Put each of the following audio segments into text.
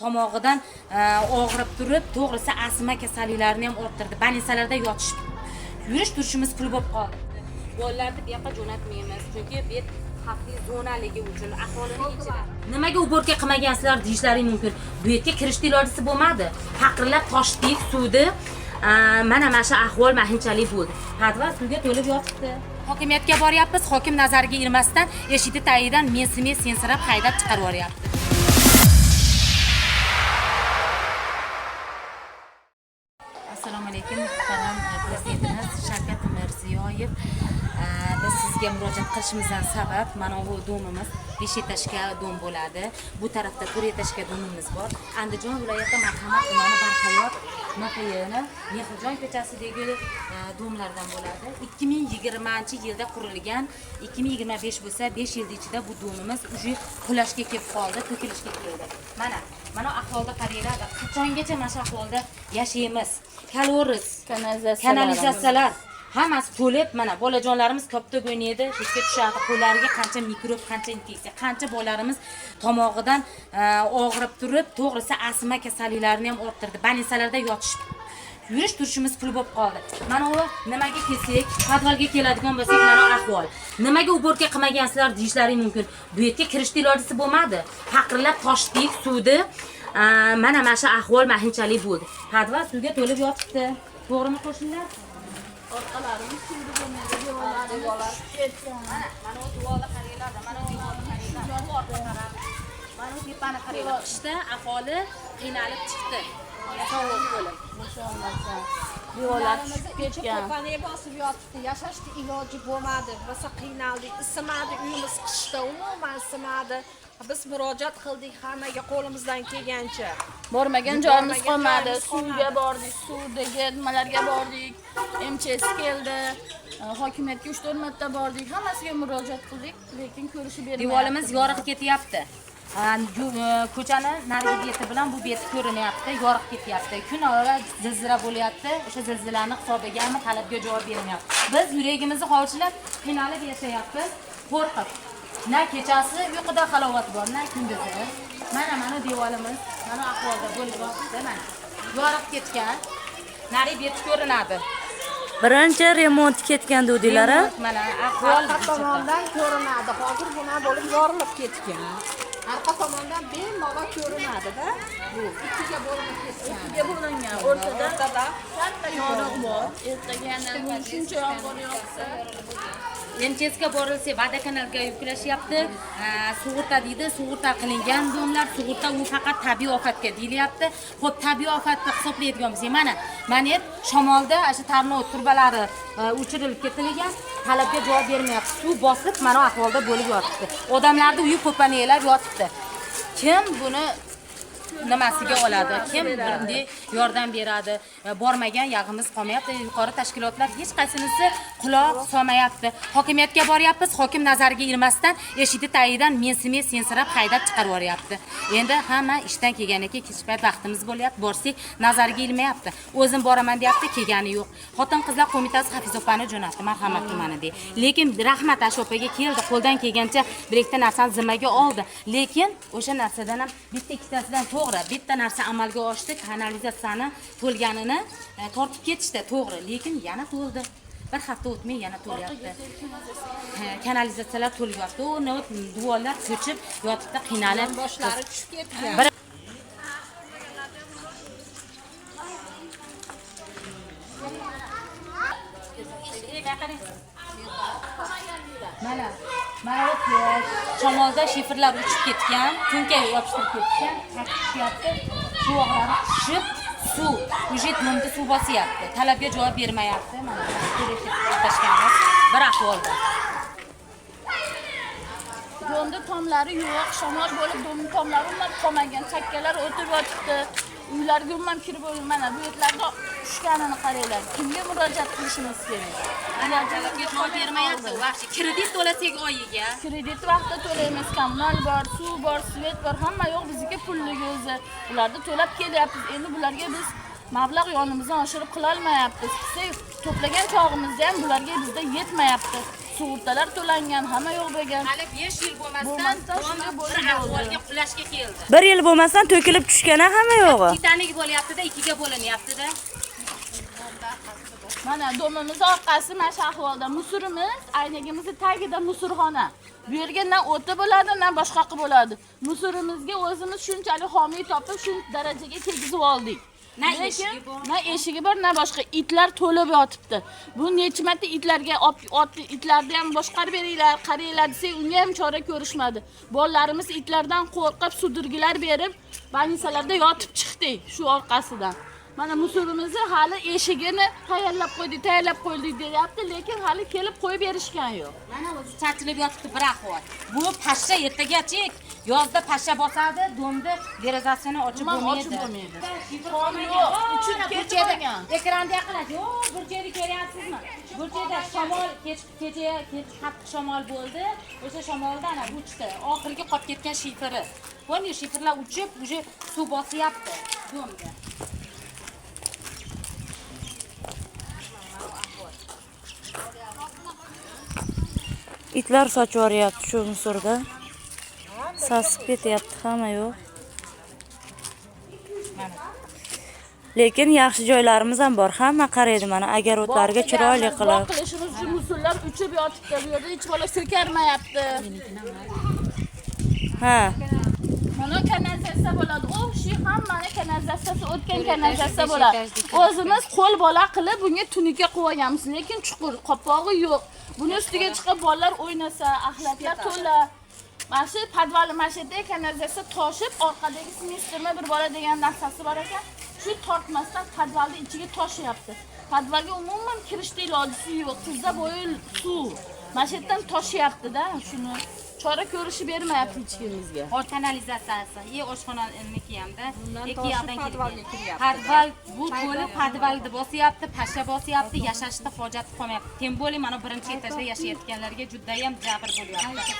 Tomog'idan og'rib turib, to'g'risi astma kasalliklarini ham orttirdi. Больницаlarda yotish, yurish turishimiz pul bo'lib qoldi. Bolalarni bu yoqqa jo'natmaymiz, chunki bu yer xavfli zonaligi uchun aholini ichida. Nimaga уборка qilmagansizlar deyishlari mumkin. Bu yerga kirishni ilojisi bo'lmadi. Paqirlab toshdik suvni. Mana shu ahvol mahinchalik bo'ldi. Podval suvga to'lib yotibdi. Hokimiyatga boryapmiz, hokim nazariga ilmasdan eshikni tagidan mensimay sensirab haydab chiqarib yuboryapti. Assalomu alaykum, muhtaram prezidentimiz Shavkat Mirziyoyev. Biz sizga murojaat qilishimizdan sabab mana bu domimiz 5 этаж ga dom bo'ladi. Bu tarafda 4 этаж ga domimiz bor. Andijon viloyati Marhamat tumani Barhayot NHYni Mehrjon ko'chasidagi domlardan bo'ladi. 2020-yilda qurilgan, 2025 bo'lsa 5 yil ichida bu domimiz уже qulashga kelib qoldi, to'kilishga keldi. Mana ahvolda qaranglar, qachongacha mana shu ahvolda yashaymiz? Kaloriz, kanalizatsiyalar hammasi to'lib, mana bolajonlarimiz koptok o'ynaydi, shu yerga tushadi, qo'llariga qancha mikrob, qancha infeksiya, qancha bolalarimiz tomog'idan og'rib turib, to'g'risi astma kasalliklarini ham orttirdi. Больницаlarda yotish, yurish turishimiz pul bo'lib qoldi. Mana u nimaga kelsak, podvalga keladigan bo'lsak, mana ahvol. Nimaga уборка qilmagansizlar deyishlari mumkin. Bu yerga kirishni ilojisi bo'lmadi. Paqirlab toshdik suvni. Mana shu ahvol mahinchalik bo'ldi. Podval suvga to'lib yotibdi. To'g'rimi qo'shnilar? Orqalarimiz suvda bo'lmaydi, devorlarimiz tushib ketgan. Mana u devorni qaranglar, mana u devorni qaranglar. Bu orqa taraf. Mana u tepani qaranglar. Qishda aholi qiynalib chiqdi. Sovuq bo'lib. O'sha devorlar tushib ketgan. Ko'pani bosib yotibdi. Yashashni iloji bo'lmadi. Rosa qiynaldik. Isimadi uyimiz qishda, umuman isimadi. Biz murojaat qildik hammaga qo'limizdan kelgancha. Bormagan joyimiz Bormagan qolmadi. joyimiz Suvga qolmadi. bordik, suvdagi nimalarga bordik. MChS keldi. Hokimiyatga 3-4 marta bordik. Hammasiga murojaat qildik, lekin ko'rishib bermayapti. Devorimiz yoriq ketyapti. Ko'chani narigi beti bilan bu beti ko'rinyapti, yoriq ketyapti. Kun ora zilzila bo'lyapti. O'sha zilzilani hisobiga ham talabga javob bermayapti. Biz yuragimizni hovuchlab qiynalib yashayapmiz, qo'rqib. Na kechasi uyquda halovat bor, na kunduzi. Mana devorimiz, mana ahvolda bo'lib yotibdi, mana. Yoriq ketgan. Nari beti ko'rinadi. Birinchi remont ketgan dedinglar a? Mana ahvol Arqa tomondan ko'rinadi. Hozir buna bo'lib yorilib ketgan. Arqa tomondan bemalol ko'rinadi-da. Bu ikkiga bo'linib ketgan. Ikkiga bo'lingan. O'rtada O'rtada katta yoriq bor. Ertaga yana shuncha yomg'ir yog'sa, MChSga borilsa vodokanalga yuklashyapti. Sug'urta deydi, sug'urta qilingan domlar, sug'urta u faqat tabiiy ofatga deyilyapti. Xo'p, tabiiy ofatni hisoblaydigan bo'lsak, mana yer shamolda o'sha tarnov turbalari o'chirilib ketilgan, talabga javob bermayapti. Suv bosib, mana ahvolda bo'lib yotibdi. Odamlarni uyi ko'panaylab yotibdi. Kim buni nimasiga oladi? Kim bunday yordam beradi? Bormagan yog'imiz qolmayapti. Yuqori tashkilotlar hech qaysinisi quloq solmayapti. Hokimiyatga boryapmiz, hokim nazariga ilmasdan eshikni tagidan mensimay sensirab haydab chiqarib yuboryapti. Endi hamma ishdan kelgandan keyin kech payt vaqtimiz bo'lyapti, borsak nazariga ilmayapti. O'zim boraman deyapti, kelgani yo'q. Xotin-qizlar qo'mitasi Hafiz opani jo'natdi Marhamat tumanida. Lekin rahmat Ashu opaga keldi, qo'ldan kelgancha bir ikkita narsani zimmaga oldi. Lekin o'sha narsadan ham bitta ikkitasidan to'g'ri, bitta narsa amalga oshdi, kanalizatsiyani to'lganini tortib ketishdi, to'g'ri, lekin yana to'ldi. Bir hafta o'tmay yana to'lyapti. Kanalizatsiyalar to'lib yotdi. Uni devorlar ko'chib yotibdi, qiynalib. Boshlari tushib ketgan. Mana bu shamolda shifrlar uchib ketgan, to'nka yopishtirib ketgan, chak tushyapti, suvoqlari tushib, suv, уже domni suv bosyapti. Talabga javob bermayapti. Mana tashganmiz bir ahvolda. Domda tomlari yo'q, shamol bo'lib domning tomlari umuman qolmagan, chakkalar o'tib yotibdi. Uylarga umuman kirib bo'lmaydi. Mana bu yerlarda tushganini qaranglar. Kimga murojaat qilishimiz kerak? Mana talabga javob bermayapti. Вообще kredit to'lasak oyiga. Kredit vaqtida to'laymiz, kommunal bor, suv bor, svet bor, hamma yo'q bizniki pulligi o'zi. Ularni to'lab kelyapmiz. Endi bularga biz mablag' yonimizdan oshirib qila olmayapmiz. Qilsak, to'plagan chog'imizda ham bularga bizda yetmayapti. Sug'urtalar to'langan, hamma yo'q bo'lgan. Hali 5 yil bo'lmasdan Bo'lmasdan shunday dom bo'lib bir bo'ldi. ahvolga qulashga keldi. Bir yil bo'lmasdan to'kilib tushgan hamma yo'g'i. Titanik bo'lyapti-da, ikkiga bo'linyapti-da. Mana domimiz orqasi mana shu ahvolda. Musurimiz, aynagimizni tagida musurxona. Bu yerga na o'ti bo'ladi, na boshqa bo'ladi. Musurimizga o'zimiz shunchalik homiy topib, shu darajaga kelgizib oldik. Na Lekin eshigi bor. na eshigi bor, na boshqa. Itlar to'lib yotibdi. Bu necha marta itlarga itlarni ham boshqarib beringlar, qaranglar desak, unga ham chora ko'rishmadi. Bolalarimiz itlardan qo'rqib, sudirgilar berib, banisalarda yotib chiqdik shu orqasidan. Mana musurimizni hali eshigini tayyorlab qo'ydik, tayyorlab qo'ydik deyapti, lekin hali kelib qo'yib berishgan yo'q. Mana o'zi chachilib yotibdi bir ahvol. Bu pashsha ertagachi yozda pashsha bosadi, domni derazasini ochib Umuman bo'lmaydi. ochib bo'lmaydi. Shifr Tom qolmagan. yo'q, O, uchib mana ketib burchakda olgan. Ekranda yaqinlash. Yo'q, burchakni ko'ryapsizmi? Burchakda shamol kech kecha kech qattiq shamol bo'ldi. O'sha shamolda ana uchdi. Oxirgi qolib ketgan shifri. Ko'rdingiz, shifrlar uchib, уже suv bosyapti domga. Itlar sochib yuboryapti shu musurda. Sasib ketyapti hamma yo'q. Lekin yaxshi joylarimiz ham bor. Hamma qaraydi mana agarotlarga chiroyli qilib. Bog' qilishimiz uchun musullar uchib yotibdi. Bu yerda hech bola so'karmayapti. Ha. Mana kanalizatsiya bo'ladi. Общий hammani kanalizatsiyasi o'tgan kanalizatsiya bo'ladi. O'zimiz qo'l bola qilib bunga tunuka qilib olganmiz, lekin chuqur, qopog'i yo'q. Buni ustiga chiqib bolalar o'ynasa, axlatlar to'la. Mana shu podvali mana shu yerda kanalizatsiya toshib, orqadagi smestrma bir bola degan narsasi bor ekan. Shu tortmasdan podvalni ichiga toshyapti. Podvalga umuman kirishda ilojisi yo'q. Tizza bo'yi suv. Mana shu yerdan toshyapti-da, shuni chora ko'rishi bermayapti hech kimimizga. Hozir kanalizatsiyasi, oshxonaniki hamda Bundan ikki toshib yoqdan podvalga kelgan. kiryapti. Podval bu to'la podvalni bosyapti, pasha bosyapti, yashashda hojati qolmayapti. Тем более mana birinchi etajda yashayotganlarga juda ham jabr bo'lyapti.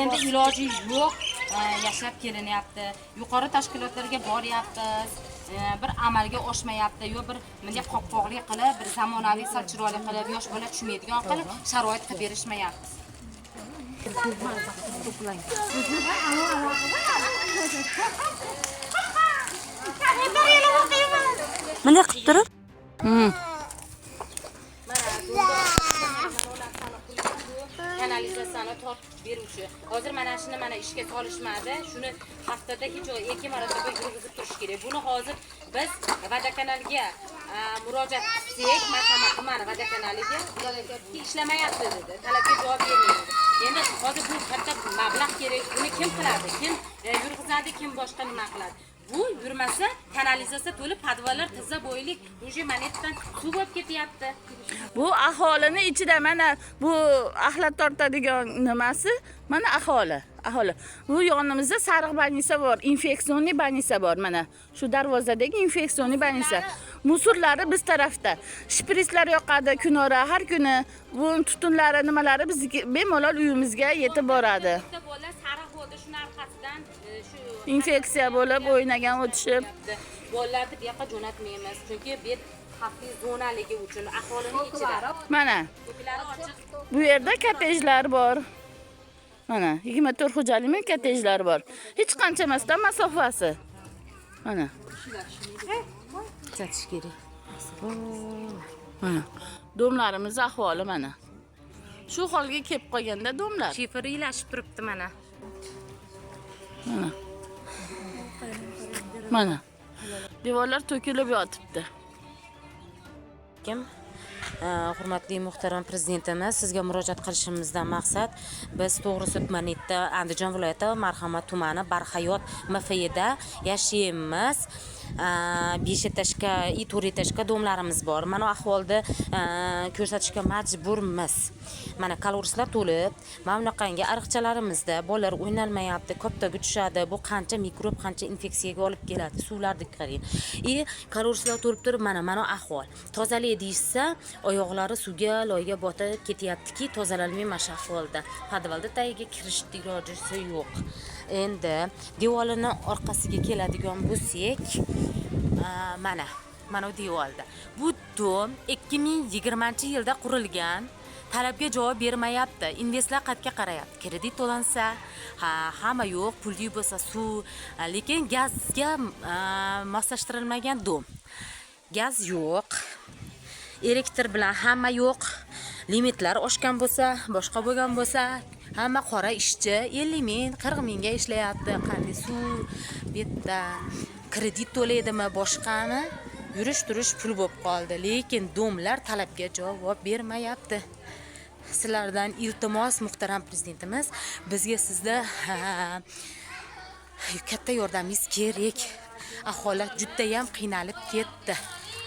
Endi iloji yo'q, yashab kelinyapti. Yuqori tashkilotlarga boryapmiz. Bir amalga oshmayapti, yo bir bunday qopqoqlik qilib, bir zamonaviy sal chiroyli qilib, yosh bola tushmaydigan qilib sharoit qilib berishmayapti. Bunday qilib turib, Kanalizatsiyani tortib beruvchi. Hozir mana shuni mana ishga solishmadi. Shuni haftada hech yo'q 2 marotaba yurg'izib turish kerak. Buni hozir biz vodokanalga murojaat qilsak, marhamat tumani vodokanaliga, ular aytyaptiki, ishlamayapti dedi. Talabga javob bermaydi. Endi hozir bu katta mablag' kerak. Buni kim qiladi? Kim yurg'izadi, kim boshqa nima qiladi? Bu yurmasa, kanalizatsiya to'lib, podvallar tizza bo'ylik, уже mana yerdan suv bo'lib ketyapti. Bu aholini ichida mana bu axlat tortadigan nimasi, mana aholi, aholi. Bu yonimizda sariq больница bor, инфекционный больница bor mana. Shu darvozadagi инфекционный больница. Musurlari biz tarafda. Shpritslar yoqadi kunora har kuni. Bu tutunlari nimalari bizniki bemalol uyimizga yetib boradi. Bitta bola sariq bo'ldi, shuni orqasidan shu Infeksiya bo'lib o'ynagan o'tishib. Bolalarni bu yoqqa jo'natmaymiz, chunki bu yer xavfli zonaligi uchun aholining ichida. Mana Ko'plari ochiq. bu yerda kottejlar bor. Mana 24 xo'jalikning kottejlari bor. Hech qancha emasdan masofasi. Mana. Kuzatish kerak. Mana domlarimiz ahvoli mana. Shu holga kelib qolganda domlar. Shifr ilashib turibdi mana. Mana. Mana. Devorlar to'kilib yotibdi. Kim? Hurmatli muhtaram prezidentimiz, sizga murojaat qilishimizdan maqsad, biz to'g'risi tumanitda Andijon viloyati Marhamat tumani Barhayot MFda yashaymiz. 5 etажga и 4 etажga domlarimiz bor. Mana ahvolda ko'rsatishga majburmiz. Mana kalorislar to'lib, mana bunaqangi ariqchalarimizda bolalar o'ynalmayapti, koptaga tushadi. Bu qancha mikrob, qancha infeksiyaga olib keladi. Suvlarni qarang. И kalorislar to'lib turib, mana ahvol. Tozalay deyishsa, oyoqlari suvga, loyga botib ketyaptiki, tozalanmay mana shu ahvolda. Podvalda tagiga kirish ilojisi yo'q. Endi devorini orqasiga keladigan bo'lsak, mana bu devorda. Bu dom 2020-yilda qurilgan. Talabga javob bermayapti. Investorlar qayerga qarayapti? Kredit to'lansa, ha, hamma yo'q, pulli bo'lsa suv, lekin gazga moslashtirilmagan дом. Gaz yo'q. Elektr bilan hamma yo'q. Limitlar oshgan bo'lsa, boshqa bo'lgan bo'lsa, hamma qora ishchi 50 ming, 40 mingga ishlayapti. Qanday suv bu yerda kredit to'laydimi, boshqami? Yurish turish pul bo'lib qoldi, lekin дом lar talabga javob bermayapti. Sizlardan iltimos, muhtaram prezidentimiz, bizga sizda katta yordamingiz kerak. Aholi judayam qiynalib ketdi.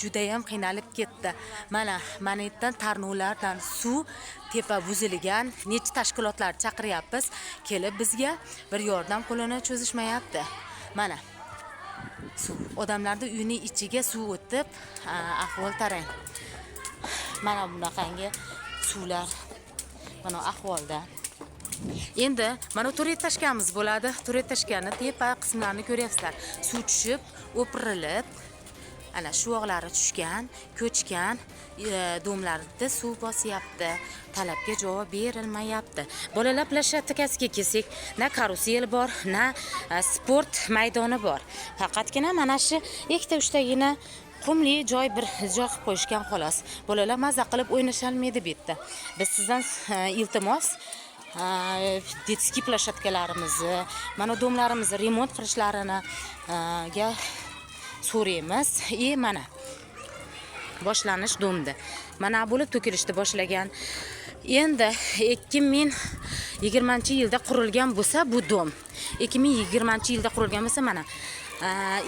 Judayam qiynalib ketdi. Mana yerdan tarnovlardan suv tepa buzilgan. Necha tashkilotlar chaqiryapmiz, kelib bizga bir yordam qo'lini cho'zishmayapti. Mana suv, odamlarni uyini ichiga suv o'tib, ahvol tarang. Mana bunaqangi suvlar mana ahvolda. Endi mana to'rt этажка miz bo'ladi. To'rt этажка ni tepa qismlarini ko'ryapsizlar. Suv tushib, o'pirilib, ana shuvoqlari tushgan, ko'chgan, дом larda suv bosyapti. Talabga javob berilmayapti. Bolalar площадка siga kelsak, na karusel bor, na sport maydoni bor. Faqatgina mana shu ikkita uchtagina qumli joy bir joy qilib qo'yishgan, xolos. Bolalar maza qilib o'ynasholmaydi bu yerda. Biz sizdan iltimos, детский площадка larimizni, mana дом larimizni remont qilishlarini ga so'raymiz. И mana boshlanish дом da. Mana bo'lib to'kilishni boshlagan. Endi 2020 yilda qurilgan bo'lsa bu дом. 2020 yilda qurilgan bo'lsa, mana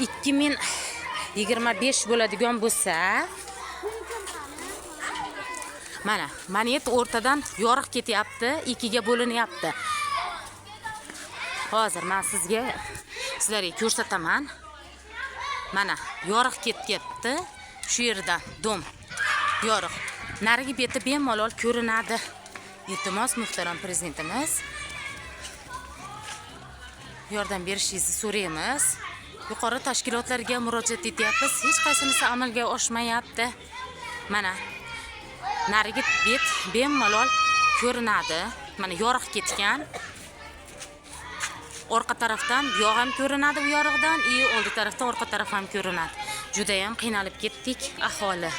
2025 bo'ladigan bo'lsa, mana yerda o'rtadan yoriq ketyapti, ikkiga bo'linyapti. Hozir men sizlarga ko'rsataman. Mana yoriq ketyapti shu yerdan дом. Yoriq. Narigi beti bemalol ko'rinadi. Iltimos, muhtaram prezidentimiz, yordam berishingizni so'raymiz. Yuqori tashkilotlarga murojaat etyapmiz, hech qaysinisi amalga oshmayapti. Mana narigi bet bemalol ko'rinadi. Mana yoriq ketgan. Orqa tarafdan bu yoq ham ko'rinadi u yorig'dan, и oldi tarafdan orqa taraf ham ko'rinadi. Juda ham qiynalib ketdik aholi.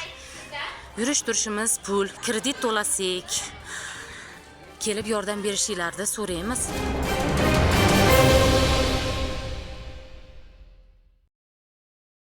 Yurish turishimiz pul, kredit to'lasak, kelib yordam berishinglarni so'raymiz.